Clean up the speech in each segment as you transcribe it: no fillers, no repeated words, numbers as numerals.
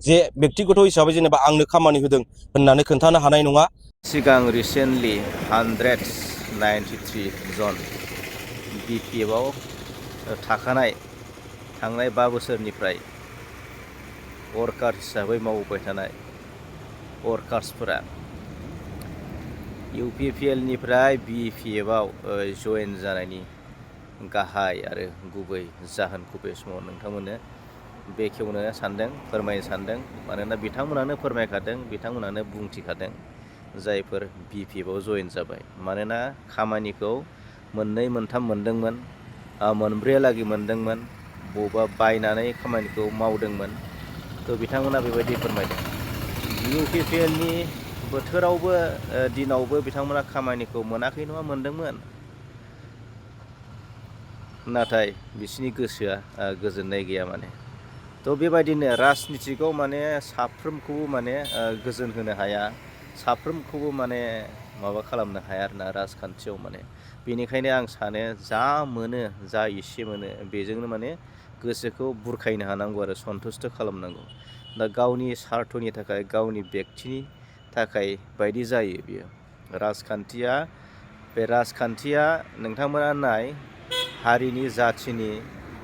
जे व्यक्तिगत हिसाबै जेनेबा आंनो खामानि होदों होननानै खोन्थानो हानाय नङा। सिगां रिसेन्टलि 193 जन BPF आव थाखानाय थांनाय 5 बोसोरनिफ्राय वर्कार हिसाबै मावबाय थानाय वर्कार्सफोरा UPPL निफ्राय BPF आव जयेन जानायनि गाहाय आरो गुबै जाहोनखौ बे समाव नोंथांमोननो बेखेवनो सानदों, फोरमायनो सानदों। मानोना बिथांमोनानो फोरमायखादों, बिथांमोनानो बुंथिखादों जायफोर BPF आव जयेन जाबाय। मानोना खामानिखौ मोननै मोनथाम मोनदोंमोन, मोनब्रैहालागै मोनदोंमोन, बबेबा बायनानै खामानिखौ मावदोंमोन। तो बिथांमोना बेबायदि फोरमायदों। UPPL नि बोथोरावबो दिनावबो बिथांमोना खामानिखौ मोनाखै नङा, मोनदोंमोन। नाथाय बिसिनि गोसोआ गोजोननाय गैया माने। तो बेबायदिनो राजनितिकआव माने साफ्रोमखौबो माने गोजोन होनो हाया, साफ्रोमखौबो माने माबा खालामनो हाया आरोना राजखान्थियाव माने। बेनिखायनो आं सानो जा मोनो, जा एसे मोनो बेजोंनो माने गोसोखौ बुरखायनो हानांगौ आरो सन्तुष्ट खालामनांगौ। दा गावनि सार्थनि थाखाय, गावनि बेक्तिनि थाखाय बायदि जायो बियो। राजखान्थिया नोंथांमोना नाय, हारिनि, जाथिनि,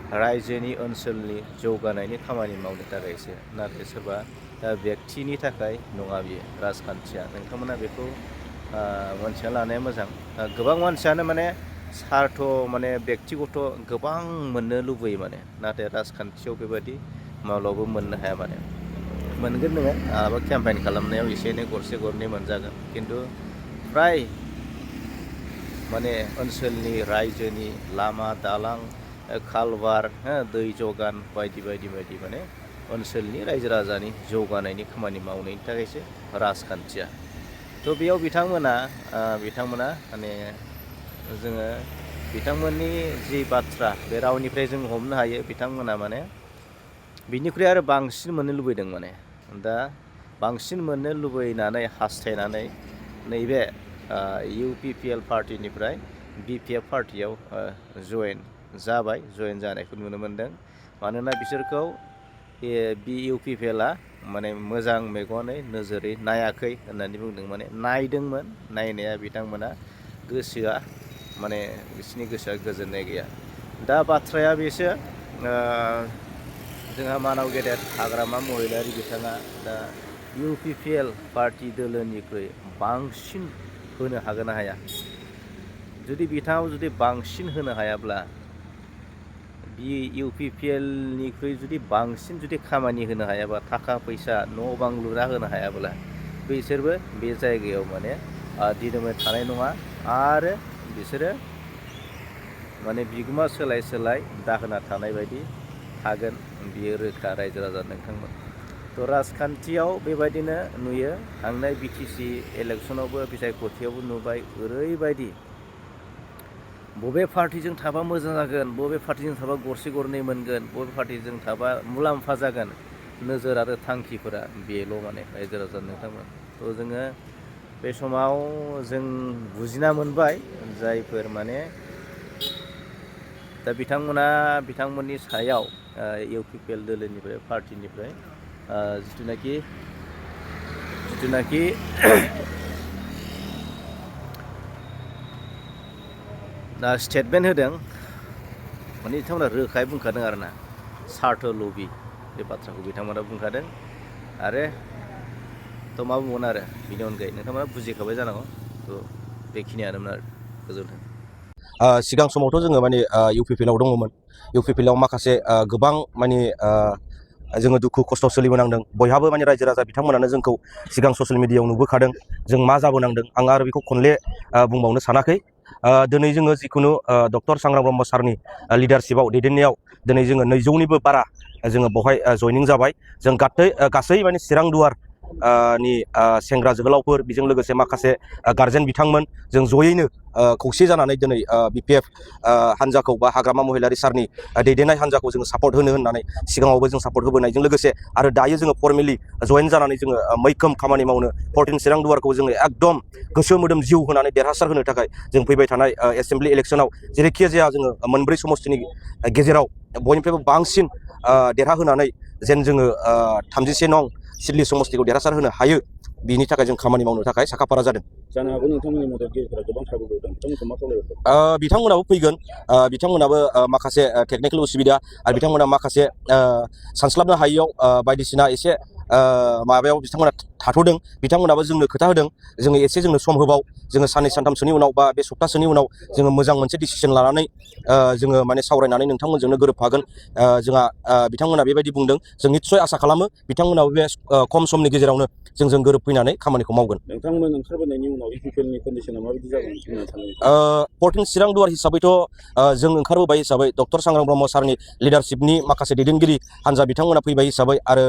रायजोनि, ओनसोलनि जौगानायनि खामानि मावनो थाखायसो। नाथाय सोरबा बेक्तिनि थाखाय नङा बियो राजखान्थिया। नोंथांमोना बेखौ मोनथिना लानाया मोजां। गोबां मानसियानो माने सार्थ माने बेक्तिगत गोबां मोननो लुबैयो माने। नाथाय राजखान्थियाव बेबायदि माब्लाबाबो मोननो हाया माने। मोनगोन नोङो माबा केम्पेइन खालामनायाव एसे एनै गरसे गरनै मोनजागोन, खिन्थु फ्राय माने ओनसोलनि, रायजोनि लामा दालां, कालभार, दै जगान बायदि बायदि बायदि माने ओनसोलनि रायजो राजानि जौगानायनि खामानि मावनायनि थाखायसो राजखान्थिया। तो बेयाव बिथांमोना माने जोङो बिथांमोननि जि बाथ्रा बे रावनिफ्राय जों हमनो हायो बिथांमोना माने बिनिख्रुइ आरो बांसिन मोननो लुबैदों माने। दा बांसिन मोननो लुबैनानै हास्थायनानै नैबे UPPL पार्टिनिफ्राय BPF पार्टियाव जयेन जानायखौ नुनो मोनदों। मानोना बिसोरखौ UPPL आ माने मोजां मेगनै नोजोरै नायाखै होननानै बुंदों। माने नायदोंमोन, नायनाया बिथांमोना गोसोआ माने बिसोरनि गोसोआ गोजोननाय गैया। दा बाथ्राया बेसो, जोंहा मानाव गेदेर हाग्रामा महिलारि बिथाङा दा UPPL पार्टि दोलोनिख्रुइ बांसिन होनो हागोन ना हाया? जुदि बिथाङाव जुदि बांसिन होनो हायाब्ला, UPPL निख्रुइ जुदि बांसिन जुदि खामानि होनो हायाबा, थाखा फैसा न' बां लुना होनो हायाब्ला, बिसोरबो बे जायगायाव माने दिदोमै थानाय नङा आरो बिसोरो माने बिगोमा सोलाय सोलाय दाहोना थानाय बायदि थागोन। बियो रोखा रायजो राजा नोंथांमोन। तो राजखान्थियाव बेबायदिनो नुयो। थांनाय BTC इलेक्सनावबो बिसायख'थियावबो नुबाय ओरैबायदि बबे पार्टिजों थाबा मोजां जागोन, बबे पार्टिजों थाबा गरसे गरनै मोनगोन, बबे पार्टिजों थाबा मुलाम्फा जागोन, नोजोर आरो थांखिफोरा बेल' माने रायजो राजा नोंथांमोन। तो जोङो बे समाव जों बुजिना मोनबाय जायफोर माने दा बिथांमोना बिथांमोननि सायाव UPPL दोलोनिफ्राय पार्टिनिफ्राय जिथुनाखि स्टेटमेन्ट होदों, माने बिथांमोना रोखायै बुंखादों आरोना सार्थ लबि बे बाथ्राखौ बिथांमोना बुंखादों। आरो तो मा बुंगोन आरो बिनि अनगायै नोंथांमोना बुजिखाबाय जानांगौ। तो बेखिनियानोमोन आरो गोजोन्थों। सिगां समावथ' जोङो माने UPPL आव दङमोन। UPPL आव माखासे गोबां माने जोङो दुखु खस्थ' सोलिबोनांदों। बयहाबो माने रायजो राजा बिथांमोनानो जोंखौ सिगां ससियेल मिडियायाव नुबोखादों जों मा जाबोनांदों। आं आरो बेखौ खनले बुंबावनो सानाखै। दिनै जोङो जिखुनु डक्टर सांग्रां ब्रह्म सारनि लिडारशिपआव दैदेननायाव दिनै जोङो 200निबो बारा जोङो बेवहाय जयनिं जाबाय। जों गासै माने चिरां दुवार नि सेंग्रा जोहोलावफोर, बेजों लोगोसे माखासे गार्जेन बिथांमोन, जों जयैनो खौसे जानानै दिनै BPF हान्जाखौ बा हाग्रामा महिलारि सारनि दैदेननाय हान्जाखौ जोङो सापर्ट होननानै सिगाङावबो जों सापर्ट होबोनायजों लोगोसे आरो दायो जोङो फर्मेलि जयेन जानानै जोङो मैखोम खामानि मावनो 14 चिरां दुवारखौ जोङो एकदम गोसो मोदोम जिउ होनानै देरहासार होनो थाखाय जों फैबाय थानाय एसेम्ब्लि इलेक्सनाव जेरैखि जाया जोङो मोनब्रै समस्तिनि गेजेराव बयनिफ्रायबो बांसिन देरहाहोनानै जेन जोङो 31 नं सिडली समस्तिखौ देरहासार होनो हायो बिनि थाखाय जों खामानि मावनो थाखाय साखाफारा जादों। जानो हागौ नोंथांमोननि मददगिरिफोरा गोबां थाबोदों बिथांमोनखौ मा खावलायहरदों? बिथांमोनाबो फैगोन, बिथांमोनाबो माखासे टेकनिकेल उसुबिदा आरो बिथांमोना माखासे सानस्लाबनो हायियाव बायदिसिना एसे माबायाव बिथांमोना थाथ'दों। बिथांमोनाबो जोंनो खोथा होदों जोङो एसे जोंनो सम होबाव, जोङो साननै सानथामसोनि उनाव बा बे सप्तासेनि उनाव जोङो मोजां मोनसे डिसिसन लानानै जोङो माने सावरायनानै नोंथांमोनजोंनो गोरोबफागोन। जोंहा बिथांमोना बेबायदि बुंदों, जों निस्सय आसा खालामो बिथांमोनाबो बे खम समनि गेजेरावनो जोंजों गोरोबफैनानै खामानिखौ मावगोन। नोंथांमोन ओंखारबोनायनि उनाव UPPL नि कन्डिशना माबायदि जागोन होनना सानो? 14 चिरां दुवार हिसाबैथ' जों ओंखारबोबाय हिसाबै डक्टर सांग्रां ब्रह्म सारनि लिडारशिपनि माखासे दैदेनगिरि हान्जा बिथांमोना फैबाय हिसाबै आरो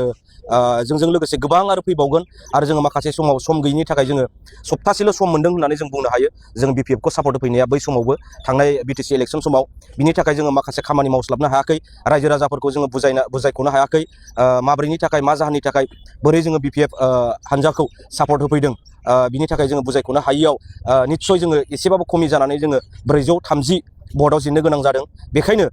जोंजों लोगोसे गोबां आरो फैबावगोन। आरो जोङो माखासे समाव सम गैयिनि थाखाय जोङो सप्तासेल' सम मोन्दों होननानै जों बुंनो हायो। जों BPF खौ सापर्ट होफैनाया बै समावबो थांनाय BTC इलेक्सन समाव, बिनि थाखाय जोङो माखासे खामानि मावस्लाबनो हायाखै, रायजो राजाफोरखौ जोङो बुजायख'नो हायाखै, माब्रैनि थाखाय मा जाहोननि थाखाय बोरै जोङो BPF हान्जाखौ सापर्ट होफैदों बिनि थाखाय जोङो बुजायख'नो हायियाव निस्सय जोङो एसेबाबो खमि जानानै जोङो 430 भटआव जेननो गोनां जादों। बेखायनो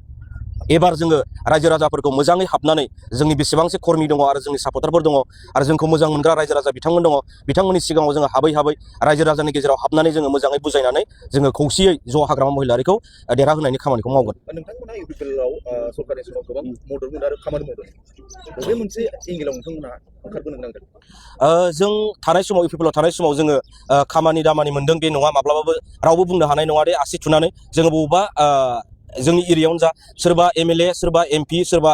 एबार जोङो रायजो राजाफोरखौ मोजाङै हाबनानै जोंनि बेसेबांसो कर्मि दङ आरो जोंनि सापर्टारफोर दङ आरो जोंखौ मोजां मोनग्रा रायजो राजा बिथांमोन दङ, बिथांमोननि सिगाङाव जोङो हाबै रायजो राजानि गेजेराव हाबनानै जोङो मोजाङै बुजायनानै जोङो खौसेयै ज' हाग्रामा महिलारिखौ देरहाहोनायनि खामानिखौ मावगोन। नोंथांमोना UPPL आव सरकारनि समाव गोबां मदद मोनो आरो खामानि मावदों, बबे मोनसे एंगेलाव नोंथांमोना ओंखारबोनो नांदों? जों थानाय समाव UPPL आव थानाय समाव जोङो खामानि दामानि मोनदों बे नङा, माब्लाबाबो रावबो बुंनो हानाय नङा दे आसि थुनानै जोङो बबेबा जोंनि एरियायावनो जा सोरबा MLA सोरबा MP सोरबा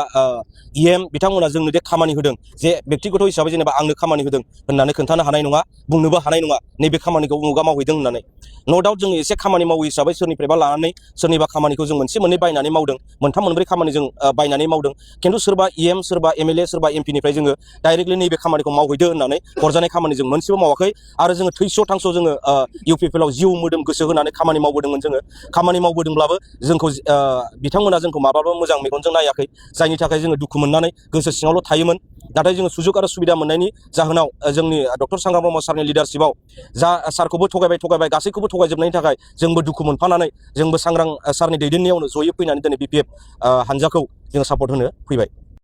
EM बिथांमोना जोंनो दे खामानि होदों, जे बेक्तिगत हिसाबै जेनेबा आंनो खामानि होदों होननानै खोन्थानो हानाय नङा, बुंनोबो हानाय नङा नैबे खामानिखौ उमुगा मावहैदों होननानै। न' डाउट जोङो एसे खामानि मावो हिसाबै सोरनिफ्रायबा लानानै सोरनिबा खामानिखौ जों मोनसे मोननै बायनानै मावदों, मोनथाम मोनब्रै खामानि जों बायनानै मावदों। खिन्थु सोरबा EM सोरबा MLA सोरबा MP निफ्राय जोङो डाइरेक्टलि नैबे खामानिखौ मावहैदो होननानै हरजानाय खामानि जों मोनसेबो मावाखै। आरो जोङो थैस' थांस' जोङो UPPL आव जिउ मोदोम गोसो होनानै खामानि मावबोदोंमोन। जोङो खामानि मावबोदोंब्लाबो जोंखौ बिथांमोना जोंखौ माब्लाबाबो मोजां मेगनजों नायाखै, जायनि थाखाय जोङो दुखु मोननानै गोसो सिङावल' थायोमोन। नाथाय जोङो सुजुग आरो सुबिदा मोननायनि जाहोनाव जोंनि डक्टर सांग्रां ब्रह्म सारनि लिडारशिपआव जा सारखौबो थगायबाय गासैखौबो थगायजोबनायनि थाखाय जोंबो दुखु मोनफानानै जोंबो सांग्रां सारनि दैदेननायावनो जयै फैनानै दिनै BPF हान्जाखौ जोङो सापर्ट होनो फैबाय।